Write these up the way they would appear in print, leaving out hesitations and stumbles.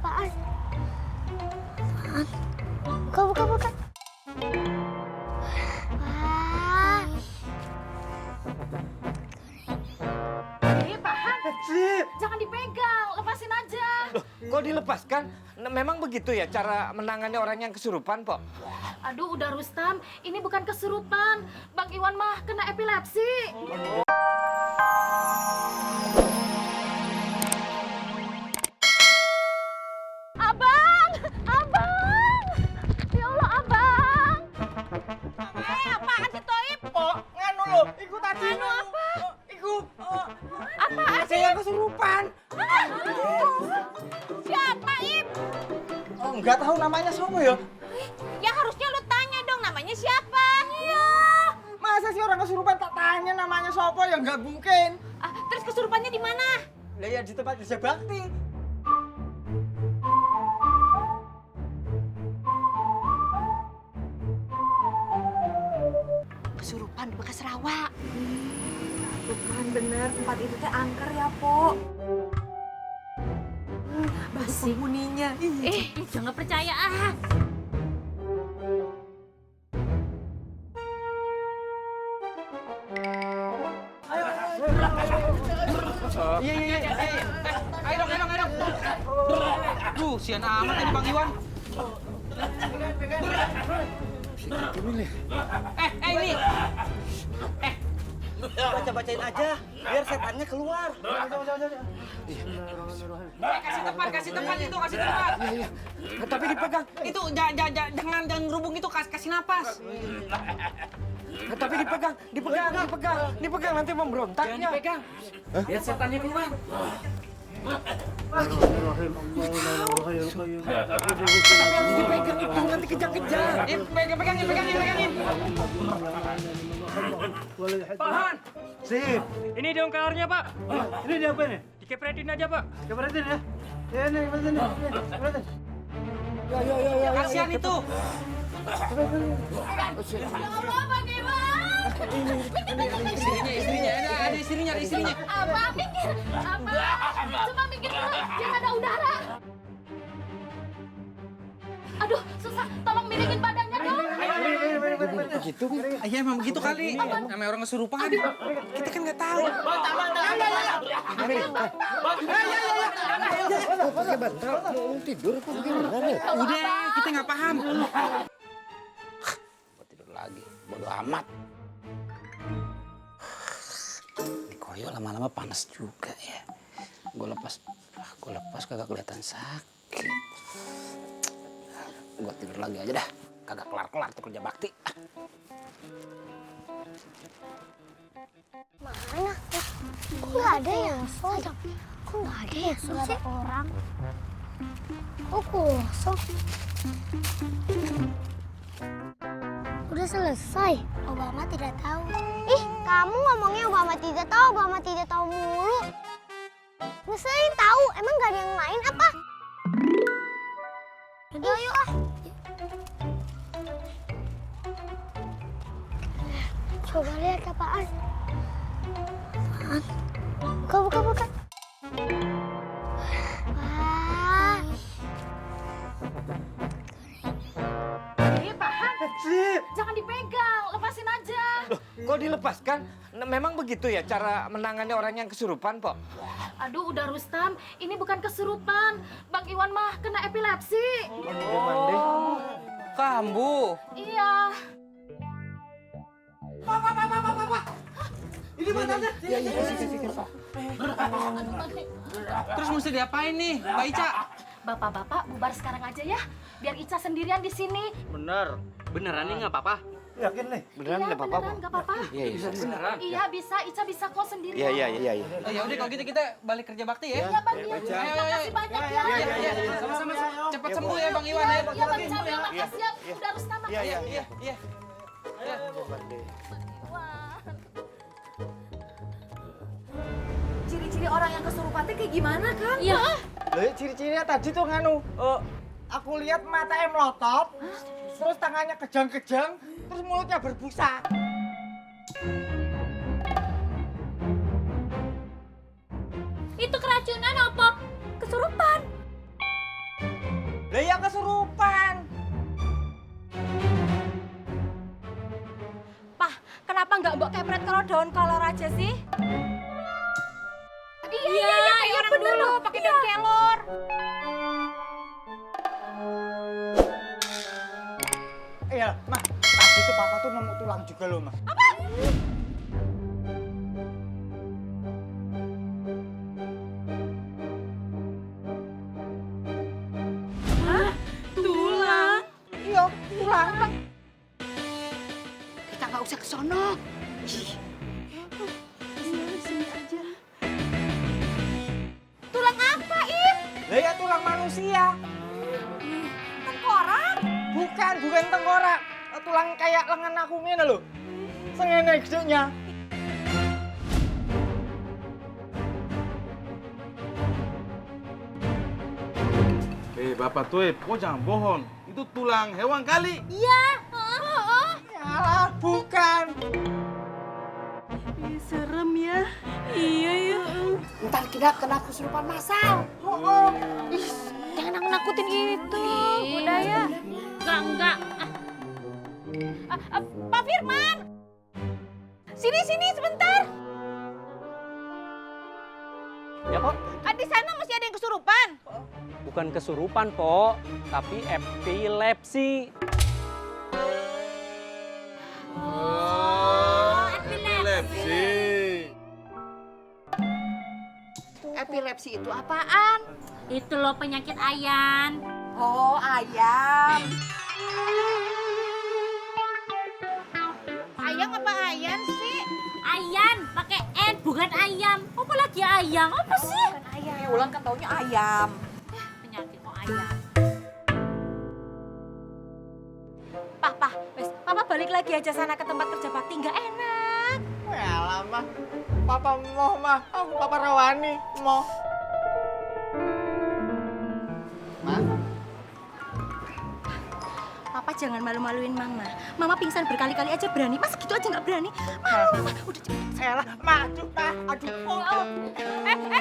apaan? Buka. Wah. Pak Han, Sip. jangan dipegang, lepasin aja. Loh, kok dilepaskan? Memang begitu ya cara menangani orang yang kesurupan, Pok? Aduh, udah Rustam, ini bukan kesurupan. Bang Iwan mah kena epilepsi. Abang! Ya Allah, Abang! Apaan sih Toib? Oh, nganu lo, ikut aja. Nganu apa? Ikut. Apaan Saya yang kesurupan. Siapa, Ib? Oh, nggak tahu namanya siapa ya? Ya harusnya lu tanya dong namanya siapa. Iya. Masa sih orang kesurupan tak tanya namanya siapa ya nggak mungkin. Terus kesurupannya di mana? Lah ya di tempat kerja bakti. Kesurupan di bekas rawa. Bukan bener, tempat itu teh angker ya, Po. Basi penghuninya. Jangan percaya ah. Iya. Ayo dong. Duh, sian amat ini Bang Iwan. Ini. Baca-bacain aja, biar setannya keluar. Kasih tempat itu, kasih tempat. Tapi dipegang. Itu jangan ngerubung itu, kasih napas. Tapi dipegang nanti memberontaknya. Jangan dipegang. Biar setannya keluar. Dipegang itu nanti kejang-kejang. Pegangin. Pak Han, Sip. ini daun kalarnya Pak. Ini dia apa nih? Dikepretin aja Pak. Keberatan ya? Ya nih, keberatan nih. Keberatan. Ya. Kasihan itu. Ya Allah, Bang Iwan. Istrinya, ada istrinya. Abang, minggir. Abang, coba minggir dulu, biar ada udara. Aduh, susah. Tolong miringin badannya dong. Begitu. Iya emang begitu kali. Namanya orang kesurupan. Kita kan nggak tahu. Pakai bantal, mau tidur apa bagaimana nih? Udah, kita nggak paham. Gua tidur lagi, bodo amat. Ini koyo lama-lama panas juga ya. Gue lepas kagak kelihatan sakit. Gue tidur lagi aja dah, kagak kelar-kelar tuh kerja bakti. Mana? Kok nggak ada ya? Kok nggak ada ya? Nggak ada orang. Kok kosong? Udah selesai. Obama tidak tahu. Ih, kamu ngomongnya Obama tidak tahu mulu. Ngeselin tahu, emang nggak ada yang main apa? Udah yuk ah. Coba lihat apaan. Buka. Wah. Pak Han, Sip. jangan dipegang, lepasin aja. Loh, kok dilepaskan? Memang begitu ya cara menangani orang yang kesurupan, Pok? Aduh, udah Rustam, ini bukan kesurupan. Bang Iwan mah kena epilepsi. Kambuh. Iya. Ini mana? Terus mesti diapain nih, Mbak Ica? Bapak-bapak bubar sekarang aja ya, biar Ica sendirian di sini. Beneran nih nggak apa-apa? Yakin nih? Beneran Iya, nggak apa-apa, beneran, Pok? nggak apa-apa. Iya. Beneran? Iya bisa, Ica bisa kok sendirian. Iya. Oh, ya udah kalau gitu kita balik kerja bakti ya. Iya Bang Iwan, makasih banyak ya. Iya. Sama-sama. Cepat sembuh ya Bang Iwan ya. Iya Bang Cabe, makasih ya. Udah Rustam makasih. Iya. Wah. Ciri-ciri orang yang kesurupan tuh kayak gimana, Kang? Iya. Loh, ciri-cirinya tadi tuh nganu. Aku lihat matanya melotot, terus tangannya kejang-kejang, terus mulutnya berbusa. Itu keracunan apa? Kesurupan. Lah ya kesurupan. Pah, kenapa nggak mbok kepret kalau daun kolor aja sih? Iya, kayak orang dulu pakai daun kelor. Iya, Mah. Tadi tuh papa tuh nemu tulang juga loh, Mah. Tulang. Iya, tulang. Kita nggak usah ke sono. Tulang apa, Im? Lah ya tulang manusia. Tengkorak. Bukan tengkorak. Tulang kayak lengan aku ngene lho. Sengene gedenya. Bapak tuh, kok jangan bohong. Itu tulang hewan kali. Iya. Yalah, bukan. Serem ya. Iya ya. Ntar kita kena kesurupan masal. Jangan nakut-nakutin gitu. Udah ya. Enggak. Pak Firman. Sini sebentar. Ya, Pok. Di sana masih ada yang kesurupan. Bukan kesurupan, Pok, tapi epilepsi. Epilepsi. Epilepsi itu apaan? Itu loh penyakit ayan. Oh, ayam. Ayam apa ayan sih? Ayan, pakai N, bukan ayam. Apa lagi ayam? Apa sih? Bukan ayam. Ulan kan taunya ayam. Penyakit kok ayam. Pah, wes, Papa balik lagi aja sana ke tempat kerja bakti, nggak enak. Yalah, Mah. Papa mau, Mah. Aku papa rawani, mau. Mah. Papa jangan malu-maluin Mama. Mama pingsan berkali-kali aja berani. Masa gitu aja nggak berani? Malu, Mama. Udah cepet. Yalah, Mah. Aduh, Mah. Aduh.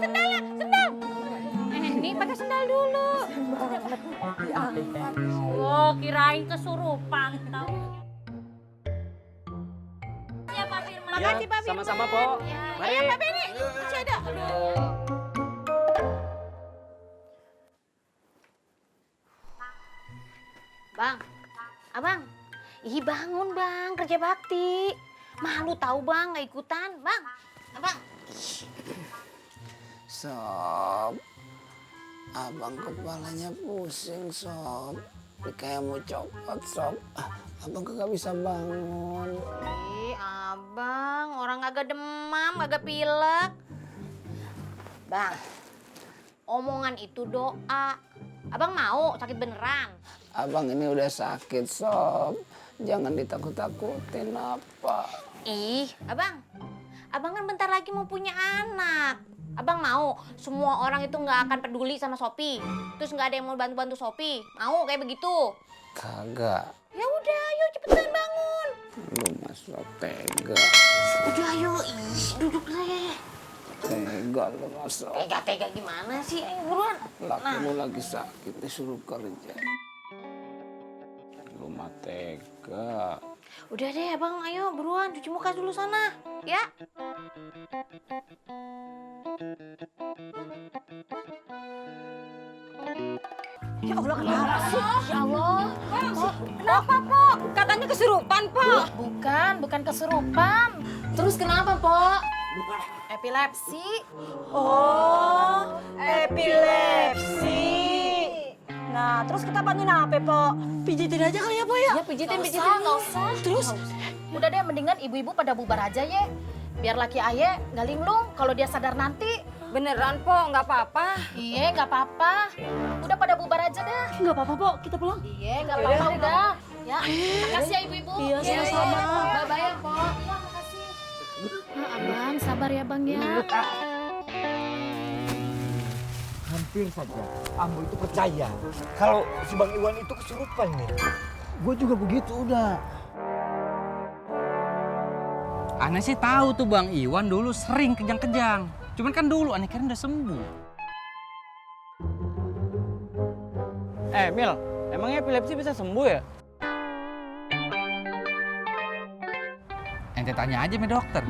Sendalnya, sendal. Nih, pakai sendal dulu. Oh, kirain kesurupan. Tahu. Ya, Pak Firman. Makasih, Pak Firman. Sama-sama, Pok. Mari. Ayo, Pak Beni. Masih ada. Aduh. Bang, abang. Ih, bangun, Bang. Kerja bakti. Malu tahu, Bang. Nggak ikutan. Bang, abang. Sob, abang kepalanya pusing, Sob. Kayak mau copot, Sob. Abang kagak bisa bangun. Ih, abang. Orang agak demam, agak pilek. Bang, omongan itu doa. Abang mau sakit beneran? Abang ini udah sakit, Sob. Jangan ditakut-takutin apa. Ih, abang. Abang kan bentar lagi mau punya anak. Abang mau semua orang itu nggak akan peduli sama Sopi. Terus nggak ada yang mau bantu-bantu Sopi. Mau kayak begitu? Kagak. Ya udah, ayo cepetan bangun. Lu masuk tega. Udah ayo, duduk deh. Tega lu masuk. Tega gimana sih? Ayo buruan. Laki lu lagi sakit, disuruh kerja. Lu mah tega. Udah deh abang, ayo buruan cuci muka dulu sana, ya. Ya Allah, kenapa sih? Ya Allah. Kenapa, Po? Katanya kesurupan, Po. Bukan kesurupan. Terus kenapa, Pok? Epilepsi. Oh, epilepsi. Nah, terus kita panggil apa, Po? Pijitin aja kali ya, Po ya? Ya pijitin. Nggak usah. Terus? Udah deh, mendingan ibu-ibu pada bubar aja ya. Biar laki aye nggak linglung kalau dia sadar nanti. Beneran, Po, nggak apa-apa. Iya, nggak apa-apa. Udah pada bubar aja dah. Nggak apa-apa, Po, kita pulang. Iya, nggak apa-apa udah. Ya, makasih ya ibu-ibu. Iya, sama-sama. Bye-bye ya, Pok. Iya, makasih. Abang, sabar ya, Bang ya. Hampir saja Ambo itu percaya kalau si Bang Iwan itu kesurupan nih. Gue juga begitu udah. Aneh sih tahu tuh Bang Iwan dulu sering kejang-kejang. Cuman kan dulu aneh kira udah sembuh. Mil, emangnya epilepsi bisa sembuh ya? Ente tanya aja sama dokter.